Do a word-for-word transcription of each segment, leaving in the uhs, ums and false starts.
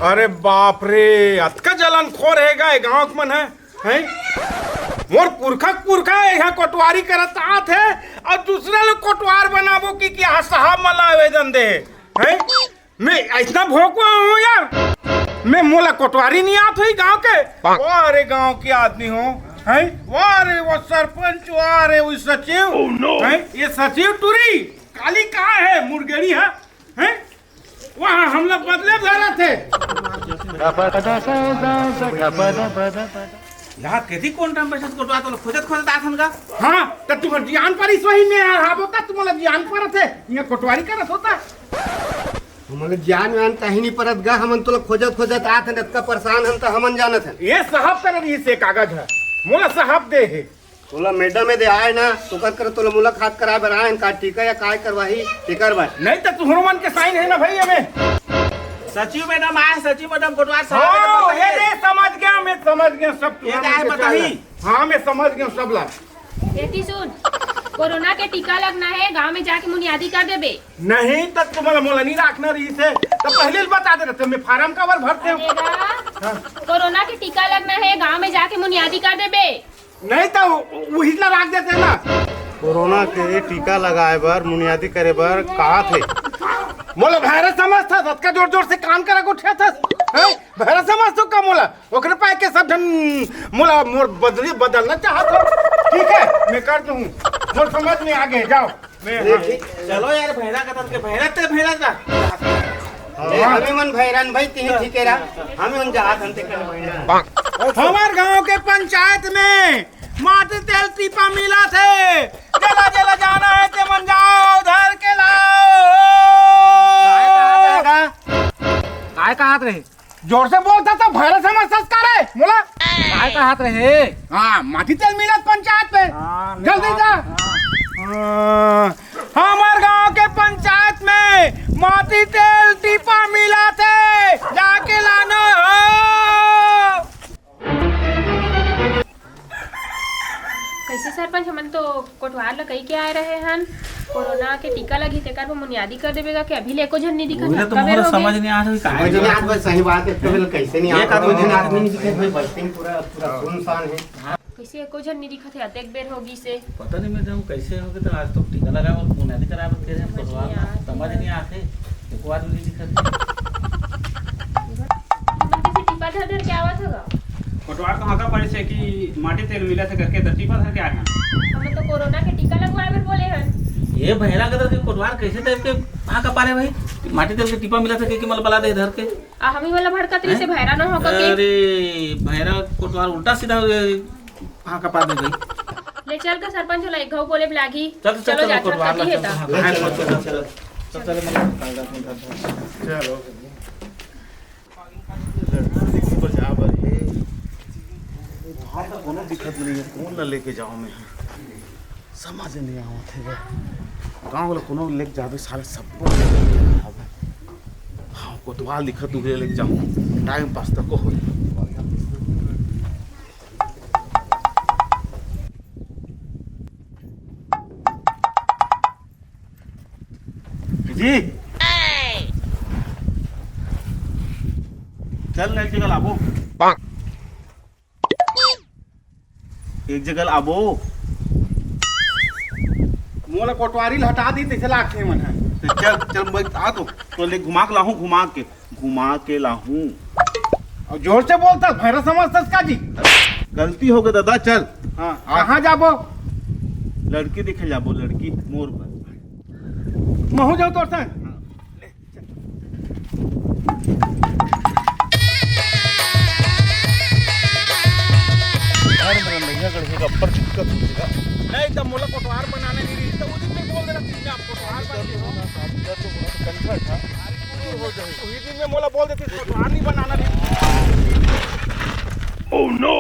अरे बाप रे, अतका जलनखोर हे गा ये गांव के मन ह, हैं? मोर पुरखा के पुरखा यहाँ कोटवारी करत आत हे अउ दूसरा लोग कोटवार बनाबो कि, कि यहाँ साहब मन ला आवेदन दे हे, हैं? मैं इतना भोकवा हूँ यार, मैं मोला कोटवारी नहीं आत होही गांव के। वाह रे गांव के आदमी हो, हैं? वाह रे वो सरपंच, वाह रे वो सचिव, हैं? ये सचिव टूरी काली कहाँ हे, मुरगेड़ी हे, हैं? वहाँ हमला बदले धरत हे। यार, कती कोन टाइम बचत कोटवा तोला खोजत खोजत आथन गा? हाँ, त तुमन जियान परिस वही में यार, हाँ, बोता तुमला जियान परत हे, यहाँ कोटवारी करत होता। हमन ल जियान वियान कहीं नहीं परत गा, हमन तोला खोजत खोजत आथन, अतका परेशान हन त हमन जानत हन। ये साहब करा रहिस हे कागज ह, मोला साहब दे हे। तोला मैडम ए दे आय ना, ओकर कर तोला मुलाकात कराय बर आय हन, का टीका या काय करवाही, तेकर बर। नहीं त तुहरो मन के साइन हे ना भाई एमे। सचिव मैडम आय, सचिव मैडम कोटवार साहब हाँ, के ये बताइए। रे, समझ गया, मैं समझ गया सब ये तुमन काय के बताही? चल। हाँ, मैं समझ गया सब ला। एती सुन, कोरोना के टीका लगना हे, गांव में जाके मुनियादी कर देबे। नहीं, त तुमन मोला नहीं राखना रहिस हे, त पहले ही बता दे रहते, मैं फार्म काबर भरते हो? अरे गा, हाँ। कोरोना के टीका लगना हे, गांव में जाके मुनियादी कर देबे। नहीं त उ-, उही ला राख देते ना। कोरोना के टीका लगाए बर, मुनियादी करे बर कहात हे। मोला वायरस समझथस, अतका जोर जोर से कान करा गोठियाथस, हैं? वायरस समझथस का मोला? ओकरे पाए के सब झन मोला मोर बदली बदलना चाहत हो। ठीक है, मैं कर दूँ। मोर समझ में आ गए, जाओ। मैं, हाँ। चलो यार, भैरा कतन के भैरा ते भैरा का। ए, हमें मन भैरन भाई, तिही ठीक है रा। हमें मन जात हन ते कर भैरा। हमार गांव के पंचायत में माटी तेल टीपा मिला थे। जेला जेला जाना है ते मन जाओ, धर के लाओ। काय कहात रहे? जोर से बोलता तो भैरा समझथस का रे? बोला। काय कहात रहे? हाँ, माटी तेल मिलत पंचायत में। हाँ, जल्दी जा। हाँ। हाँ, हमार गांव के पंचायत में माटी तेल टीपा मिलत हे, जाके लानो हो। कैसे सरपंच, हमन तो कोटवार ल कही के आए रहे हन, कोरोना के टीका लगही तेकर बर मुनियादी कर देबे गा के अभी ले एको झन नहीं दिखत हे, कब मोला समझ नहीं आ रही, समझ नहीं आत भाई, सही बात है, कभी कैसे नहीं एक आदमी आदमी नहीं दिखे भाई, बस्ती में पूरा, पूरा सुनसान है। कैसे एको झन नहीं दिखत हे, अतेक बेर हो गइसे। पता नहीं मैं जाऊँ कैसे हो गए, तो आज तो टीका लगा और मुनियादी करा बर कह रहे हैं, समझ कोटवार नहीं आत हे। समझ नहीं आते, एको आदमी नहीं दिखत हे। तुमन कैसे टीपा धर धर के आवत हगा? कोटवार तो हाका पड़े से कि माटी तेल मिला से करके तो टीपा धर के आए हैं। हमें तो कोरोना के टीका लगवाए बर बोले हन। ये भैरा के तो कोटवार कैसे टाइप के हाका पारे भाई? माटी तेल के टीपा मिला से कि, कि मल बला दे धर के। आ हमी वाला भड़कत रही से हैं? भैरा ना हो का के? अरे भैरा कोटवार उल्टा सीधा हाका पार दे भाई। ले चल का सरपंच वाला एक घाव बोले लागही। चल, चल, चलो चल, जा, कोटवार कती ला हे चल, ता। हाँ, हाँ, चल, चल, चल, चल, चल, चल। चलो। लड़की देखी बर जा बर हे। बाहर तो कोनो दिक्कत नहीं है, कौन ला लेके जाओ मैं? समझ नहीं आवत हे गा। गाँव वाला कोनो लेके जाबे, साले सबको लेके जाबे। हाँ, कोतवाल दिखत उहे लेके जाऊँ, टाइम पास तको होई। जी, चल ना, एक जगह लाबो। एक जगह आबो। मोला कोटवारी ल हटा दी, तैसे लागथे मन ह। तो चल, चल, मैं आ तो, तो ले घुमा के लाहूं, घुमा के, घुमा के लाहूं। और जोर से बोलता, भैरा समझता का जी? गलती हो गई दादा, चल। हाँ, आ। कहाँ जाबो? लड़की देखे जाबो, लड़की मोर पर। महू जाओ तोर संग। हाँ। घर में रंधैया गढ़ के गप्पर चुपका दूसरा। नहीं, तब मोला कोटवार बनाने नहीं रही, तो उस दिन में बोल देना, तीन आप कोटवार बन गए हो। कंठा था। अरे, पूरा हो जाए। उसी दिन में मोला बोल देती, कोटवार नहीं बनाना नहीं। Oh no!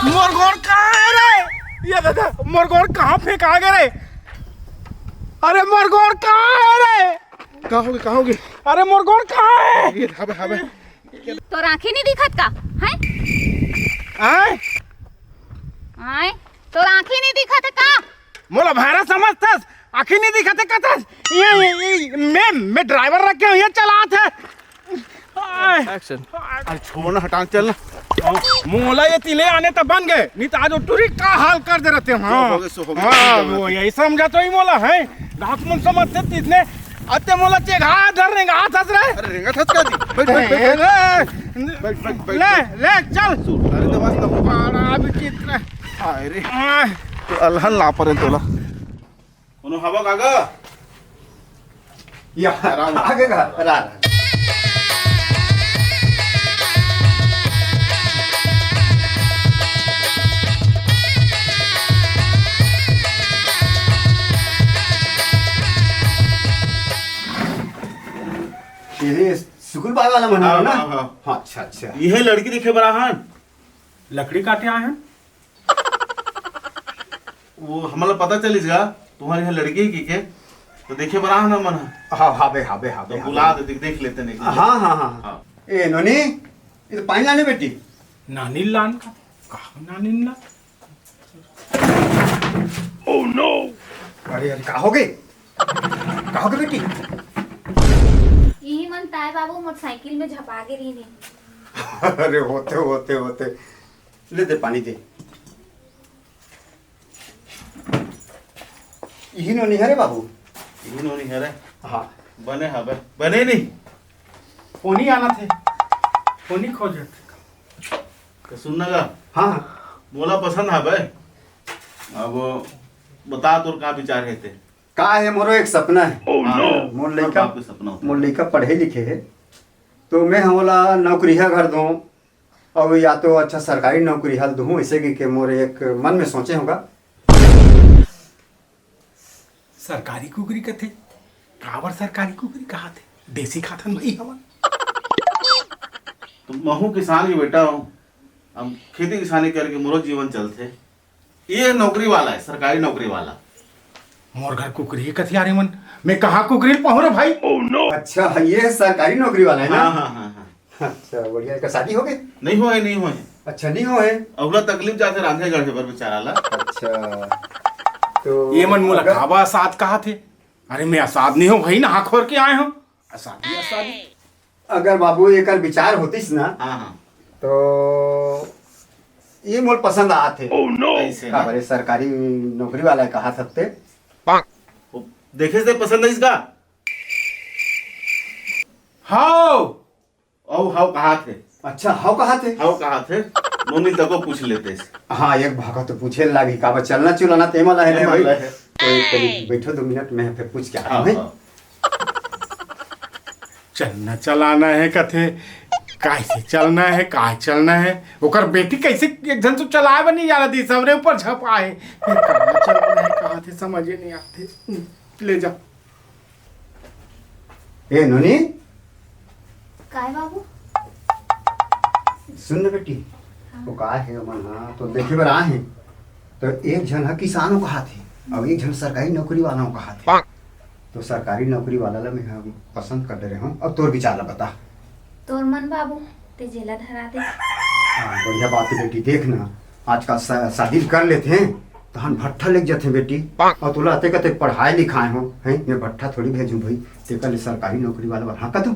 मोर गोड़ कहाँ है रे? ये दादा, मोर गोड़ कहाँ फेंका गए रे? अरे मोर गोड़ कहाँ है रे? कहाँ होगे, कहाँ होगे? अरे मोर गोड़ कहाँ है? ये हवे, हवे। तोर आँखें नहीं दिखत का? हैं? आय? आय? तोर आँखी नहीं दिखत हे का? मोला भैरा समझथस? आँखी नहीं दिखत हे कथस? ये, ये, ये, मैं, मैं ड्राइवर रख के ये चलात हे। आय। Action। अरे छोड़ ना, हटान चल ना। मोला ये तिले आने त बन गए, नहीं तो आज वो टूरी का हाल कर दे रहते हैं। हाँ। सो हो गए, सो हो गए। हाँ, वो यही समझा तो ही मोला है। रात मन समझते तितने, अते मोला चेघा धर रेंगा हाथ हंस रहे। अरे रेंगा थस का दी? बैठ, बैठ, बैठ, बैठ। ए, बैठ, बैठ, बैठ। ले, ले, चल। अरे दवा से ना हो। बड़ा विचित्र। हाय रे। आय। तो अलहन ला परे तोला। कोनो हवा काका? या, आराम। आगे का, रा, रा। ये सुकुल बाय वाला मन हाँ, ना? हाँ, हाँ। हाँ, अच्छा, अच्छा। ये लड़की देखे बर आहन। लकड़ी काटे आए हैं। वो हमला पता चलिस गा, तुम्हारे यहाँ लड़की है कि के? तो देखे बर आहन मन। हाँ, हाँ बे, हाँ बे, हाँ तो बे, हाँ बुला बे। दे, देख, देख लेते नहीं। हाँ, हाँ, हाँ। हाँ। ए, नोनी, ये तो पानी लाने बेटी। नानी लान का? कहाँ नानी ला? Oh no! अरे, अरे, का हो गए? का हो गए बेटी? यही मन ताय बाबू मोटरसाइकिल में झपा के रही नहीं। अरे, होते, होते, होते। ले दे, पानी दे। यही नोनी हरे बाबू। यही नोनी हरे? हाँ। बने हवे। बने नहीं। कोनी आना थे। कोनी खोजत। तो सुन ना गा। हाँ, हाँ। मोला पसंद हवे। अब बता तोर का विचार है ते। का है, मोरो एक सपना है। Oh no! हाँ, मोर हर लइका, बाप के सपना होता मोर है। लइका पढ़े लिखे है, तो मैं हमला नौकरी घर दूँ, और या तो अच्छा सरकारी नौकरी हल दूँ, ऐसे कि, कि मोर एक मन में सोचे होगा। सरकारी कुकरी कथे, काबर सरकारी कुकरी कहाथे? देसी खाथन भाई हमन। तो महू किसान के बेटा हूँ, हम खेती किसानी करके मोरो जीवन चलथे। ये नौकरी वाला है, सरकारी नौकरी वाला। मोर घर कुकरी कथे यार मन, मैं कहाँ कुकरी पहुँ रे भाई? Oh no! अच्छा, ये सरकारी नौकरी वाला है ना? हाँ, हाँ, हाँ, हाँ। अच्छा, बढ़िया। एकर शादी हो गई? नहीं होए, नहीं होए। अच्छा, नहीं होए। अउला तकलीफ जाथे रांधे गढ़े बर बेचारा ला। अच्छा, तो ये मन मोला अगर काबा असाद कहाथे? अरे, मैं असाद नहीं हूँ भाई, नहा खोर के आए हूँ। असादी, असादी। अगर बाबू एकर विचार होतिस ना, हाँ, हाँ। तो ये मोर पसंद आथे। Oh no! ऐसे ना? काबर सरकारी नौकरी वाला कहाथे। वो देखे से पसंद है इसका? हाव। औ हाव कहाथे। अच्छा, हाव कहाथे। हाव कहाथे। नोनी तको पूछ लेते से। हाँ, एक भागा तो पूछे लागी, काबर चलना चुलाना ते मला है ना भाई। तो एक कनी बैठो दो मिनट, मैं फिर पूछ के आता हूँ, हाँ, हैं? हाँ। चलना चलाना है कथे, कैसे चलना है, काय चलना है, ओकर बेटी कैसे एक झन तो चलाए बर नहीं जाना दी, सबरे ऊपर झपा है। फिर कहाँ चलना है, कहाथे, समझे नहीं आथे। ले जा। ए नोनी। काय बाबू? सुन ना बेटी, हाँ। वो का है मन, हाँ, तो देखे बर आए हैं। तो एक झन ह किसान हो कहाथे, और एक झन सरकारी नौकरी वाला हो कहाथे। तो सरकारी नौकरी वाला ला मैं ह पसंद कर दे रहे हूँ। अब तोर विचार ला बता। तोर मन बाबू, ते जेला धरा दे। हाँ, बढ़िया बात है बेटी। देख ना, आजकल सा-, शादी कर लेते हैं, तहन भट्ठा लेके जाते बेटी। और तोला अतेक अतेक पढ़ाए लिखाए हो, हैं? मैं भट्ठा थोड़ी भेजूं भाई, तेकर ले सरकारी नौकरी वाला बना का तू।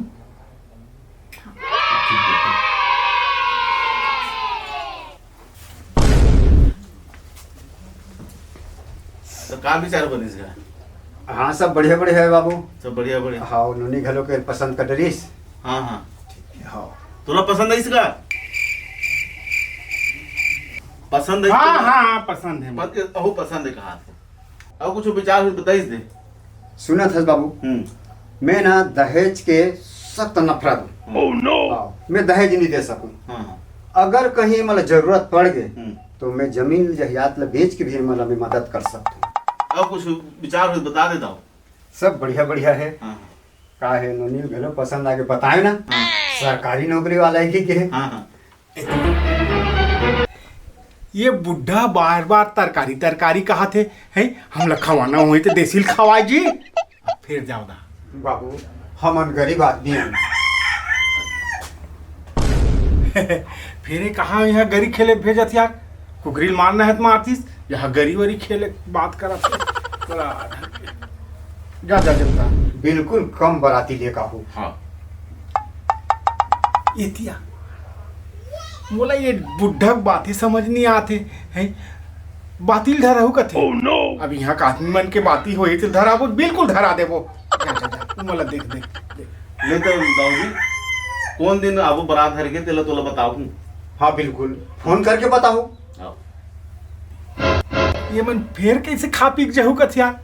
तो का विचार बनिस गा? हाँ, सब बढ़िया बढ़िया है बाबू। सब बढ़िया बढ़िया। हाँ, नोनी घलो के पसंद कर डरिस। हाँ, हाँ। हाँ। तोला पसंद आइस गा? पसंद आइस हाँ, तो हाँ, हाँ, पसंद है। पस-, अहो पसंद है कहा थे। अउ कुछ विचार हो बताइस दे। सुनत हस बाबू, हम्म। मैं ना दहेज के सख्त नफरत हूँ। Oh no! हाँ, मैं दहेज नहीं दे सकूँ। हाँ, हाँ। अगर कहीं मतलब जरूरत पड़ गए, हम्म। तो मैं जमीन जायदाद ला बेच के भी मतलब मैं मदद कर सकता हूँ। अउ कुछ विचार हो बता देता हूँ। सब बढ़िया बढ़िया है। हाँ, हाँ। का है नोनी घलो पसंद आके बताए ना। हाँ। सरकारी नौकरी वाला है कि के? हाँ, हाँ। ये बुढ़ा बार बार तरकारी तरकारी कहाथे, हैं? हमला खवाना होही तो देसी ल खवाए जी। अब फिर जाओ दा। बाबू, हमन गरीब आदमी हन। फिर ये कहाँ यहाँ गरी खेले भेजत यार? कुकरी ल मारना है तो मारतीस, यहाँ गरी वरी खेले बात करत हे। बड़ा ढंग के। जा, जा, जल्दी। बिल्कुल कम बराती लेके आहू। हाँ। एतिया, मोला ये बुढ़ा के बाती समझ नहीं आते, हैं? बाती ल धराहू कथे। Oh no! अब यहाँ के आदमी मन के बाती होही, त धराबो, बिल्कुल धरा देबो। जा, जा, जा, तू मोला देख, देख, देख। ले तो दाऊ जी, कोन दिन आबो बरात धर के, तेला तोला बताहूँ। हाँ, बिल्कुल, फोन करके बताहू। हाँ। ये मन फेर कइसे खा पी के जहू कथे यार?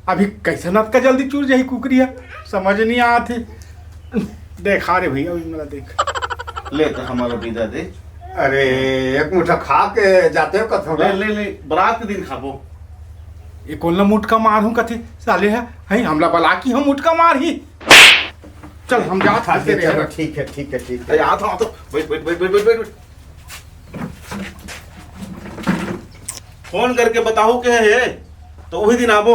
अभी कइसे नतका जल्दी चूर जाही कुकरी ह? समझ नहीं आत हे। देखा रे भैया, अभी मोला देख। ले तो हमला बिदा दे। अरे, एक मुठा खा के जाते हो कथो ले, ना। ले, ले, बरात के दिन खाबो। ये कोन ला मुटका मारहूँ कथे साले ह? हैं, हमला बला के हम मुटका मारही। चल, हम जात हन तेरे चलो, घर। ठीक है, ठीक है, ठीक है। अरे, आ तो, आ तो। बैठ, बैठ, बैठ। फोन करके बताहू के हे, तो वही दिन आबो।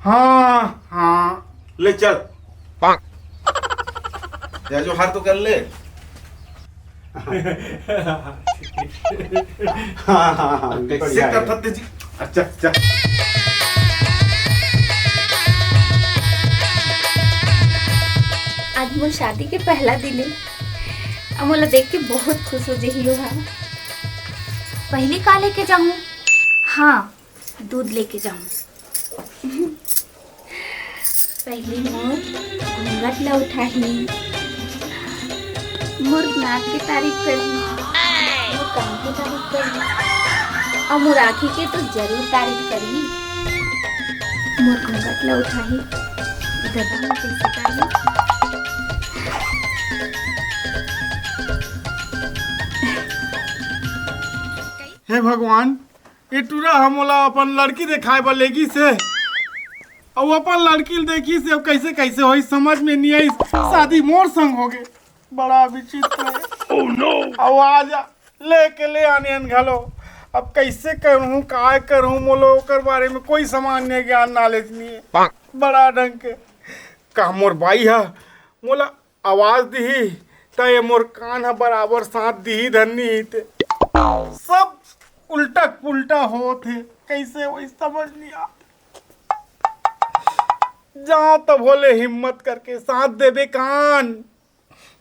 हाँ, हाँ। ले चल। या जो हार तो कर ले। हाँ, हाँ, हाँ, कैसे बढ़िया है। करथस जी? अच्छा, अच्छा। आज मोर शादी के पहला दिन हे। अब मोला देख के बहुत खुश हो जही ओहा। पहली का लेके जाहूँ? हाँ, दूध लेके जाहूँ। पहली मोर घूंघट ला उठाही, मोर नाक के तारीफ करही, मोर कान के तारीफ करही, अउ मोर आँखी के तो जरूर तारीफ करही। मोर घूंघट ला उठाही, गदा में कैसे डाली। हे भगवान, ये टूरा ह मोला अपन लड़की देखाय बर लेगिस हे, अउ अपन लड़की ल देखिस हे, अउ कइसे कइसे होइस, समझ में नइ आइस। शादी मोर संग होगे, बड़ा विचित्र हे। Oh no! अउ आज लेके ले आने हन घलो। अब कइसे करहूँ, काय करहूँ, मोला ओकर बारे में कोई सामान्य ज्ञान, knowledge नइ हे। बड़ा ढंग के का मोर बाई ह मोला आवाज दिही, त ये मोर कान ह बराबर साथ दिही धन नइ हे ते। सब उल्टा पुल्टा होत हे, कइसे होही समझ नइ आत। जाओ तब होले हिम्मत करके साथ देबे कान,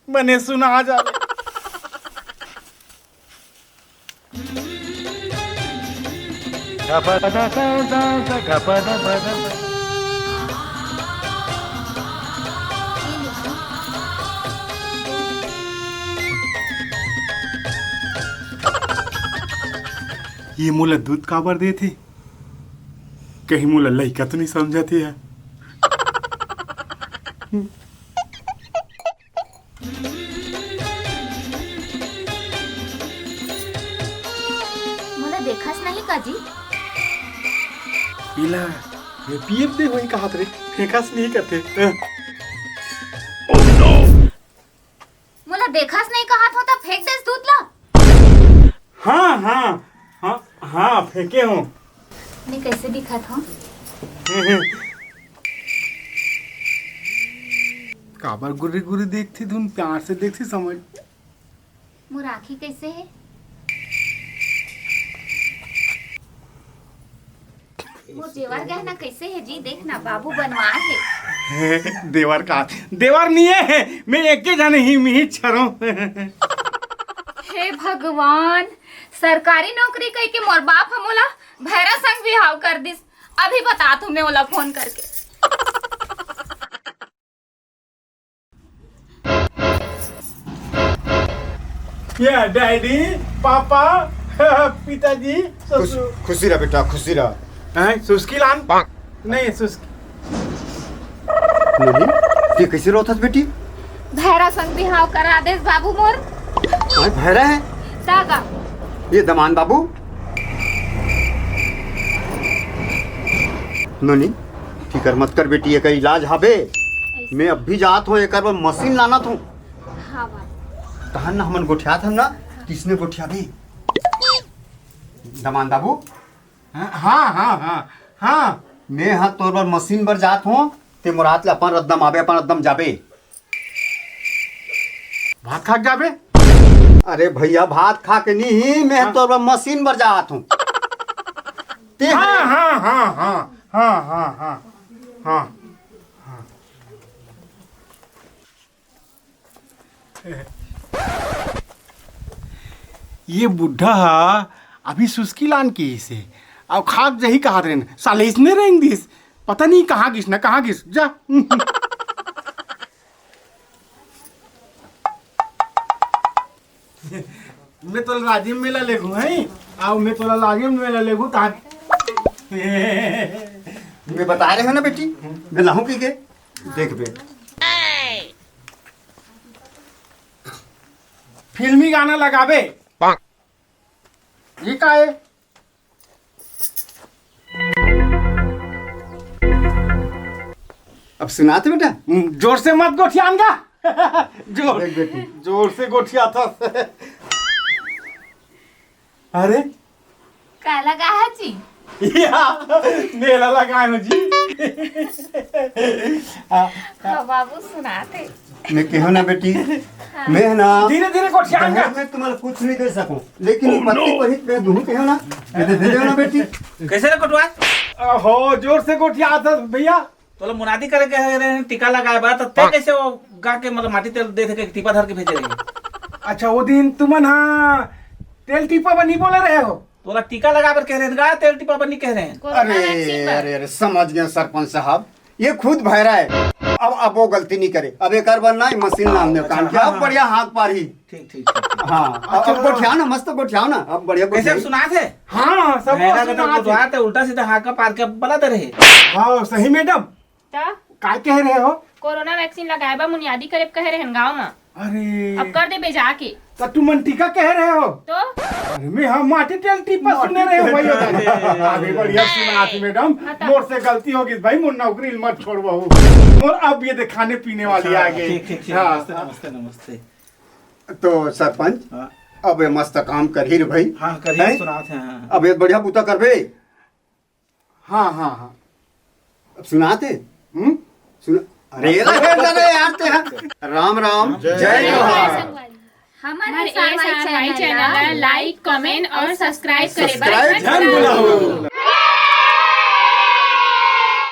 बने सुना जाबे। ये मोला दूध काबर देथे? कहीं मोला लइका तो नहीं समझत हे यार? मोला देखस नहीं का जी? पीला, ये पीएफ दे होई कहात रे, फेंकस नहीं करते। मोला देखस नहीं कहात हो त फेंक देस दूध ला। हाँ, हाँ, हाँ, हाँ, फेंके हो। मैं कैसे दिखत हो? काबर गुर्री गुर्री देखती धुन, प्यार से देखती समझ। मोर आँखी कैसे हे? मोर जेवर गहना कैसे हे जी? देख ना, बाबू बनवाए हे। देवर का, देवर नहीं हे, मैं एक ही जाने ही मिही छरो। हे भगवान, सरकारी नौकरी कह के मोर बाप ह मोला भैरा संग बिहाव कर दिस। अभी बतात हूँ मैं ओला फोन करके। ये डैडी, पापा, पिताजी, खुश, ससुर। खुशी रह बेटा, खुशी रह। हैं, सुस्की लान? नहीं, सुस्की। नोनी, ते कैसे रोथस बेटी? भैरा संग बिहाव करा देस बाबू मोर। हाँ, भैरा है? तागा। ये दमान बाबू। नोनी, फिकर मत कर बेटी, एकर इलाज हाबे। मैं अभी जात हूँ, एकर बर मशीन लानत हूँ। हाँ बाबू। तहन ना हमन गोठियात हन ना, किसने गोठियाबे? दमान बाबू। हाँ, हाँ, हाँ, हाँ, हाँ। मैं हा तोर बर मशीन बर जात हूँ, ते मोर हाथ ले अपन रद्दम आबे, अपन रद्दम जाबे। भात खा के जाबे? अरे भैया, भात खा के नहीं, मैं हाँ। तोर बर मशीन बर जात हूँ। ते हाँ, हाँ, हाँ, हाँ, हाँ, हाँ, हाँ, हाँ। ये बुढ़ा हा अभी सुस्की लान के इसे, अउ खाक जही कहात रेन, साले इसने रेंग दिस, पता नहीं कहाँ गिस ना, कहाँ गिस, जा। मैं तोला राजिम मेला लेगू, हैं? आओ, मैं तोला राजिम मेला लेगू, तार मैं बता रहे हो ना बेटी, मैं लाहूं पी के, देख बे। फिल्मी गाना लगाबे। ये का है? अब सुनाते बेटा। हम्म, जोर से मत गोठियान गा। जोर, देख बेटी। जोर से गोठिया था। अरे, का लगा है जी? या, मेला लगाए हो जी। आ, हाँ बाबू, सुनाते। मैं कहो ना बेटी, मैं ना धीरे धीरे गोठियान गा। दहेज में तुम्हारा कुछ नहीं दे सकूं, लेकिन ये पत्ती पढ़ी मैं दूं, कहो ना, मैं दे दे ना बेटी। कैसे रे कोटवा? हो, जोर से गोठिया था भैया। तोला मुनादी करे कहे रहे, टीका लगाए बर, त तैं कैसे वो गा के, मतलब, माटी तेल दे दे के टीपा धर के भेजे रहे? अच्छा, वो दिन तुमन हा तेल टीपा बर नहीं बोले रहे हो? तोला टीका लगाए बर कहे रहे गा, तेल टीपा बर नहीं कहे रहे। कोरोना अरे, वैक्सीन बर। अरे, अरे, समझ गया सरपंच साहब, ये खुद भैरा है। अब, अब वो गलती नहीं करे। अब एक बार ना मशीन नाम ने काम किया, अब बढ़िया हाथ पार ही। ठीक, ठीक, ठीक, ठीक। हाँ, अब, अब गोठियाओ ना, मस्त गोठियाओ ना, अब बढ़िया कैसे गोठियाओ। सुना थे? हाँ, सब भैरा का तो सुना थे। बुधवार ते उल्टा सीधा हाका पार के बला दे रहे। हाँ, सही मैडम। त? काय कह रहे हो? कोरोना वैक्सीन लगाए बर मुनियादी करे कहे रहेन गांव म। अरे। अब कर देबे जाके। त तुमन टीका कह रहे हो? तो? अरे, मैं हम माटी तेल टीपा सुने रहे हो भाई। अभी बढ़िया सुना थी मैडम। हाँ, त? मोर से गलती हो गई भाई, मोर नौकरी मत छोड़वाओ। मोर अब ये दे खाने पीने वाली आ गई। ठीक, ठीक, ठीक। हाँ। नमस्ते, नमस्ते, नमस्ते। तो सरपंच, हाँ। अब ये मस्त काम करही रे भाई। हाँ, करही, हैं? सुनात हे, हाँ। अब ये बढ़िया बूता करबे। हाँ, हाँ, हाँ। अब सुनाते? हम्म? सुना-, अरे, अरे, अरे, यार, ते हाँ। राम, राम, जय जय जोहार। जोहार। हमर हमर एस आर वाई चैनल ला like, comment और subscribe करे बर subscribe झन भुलाहू।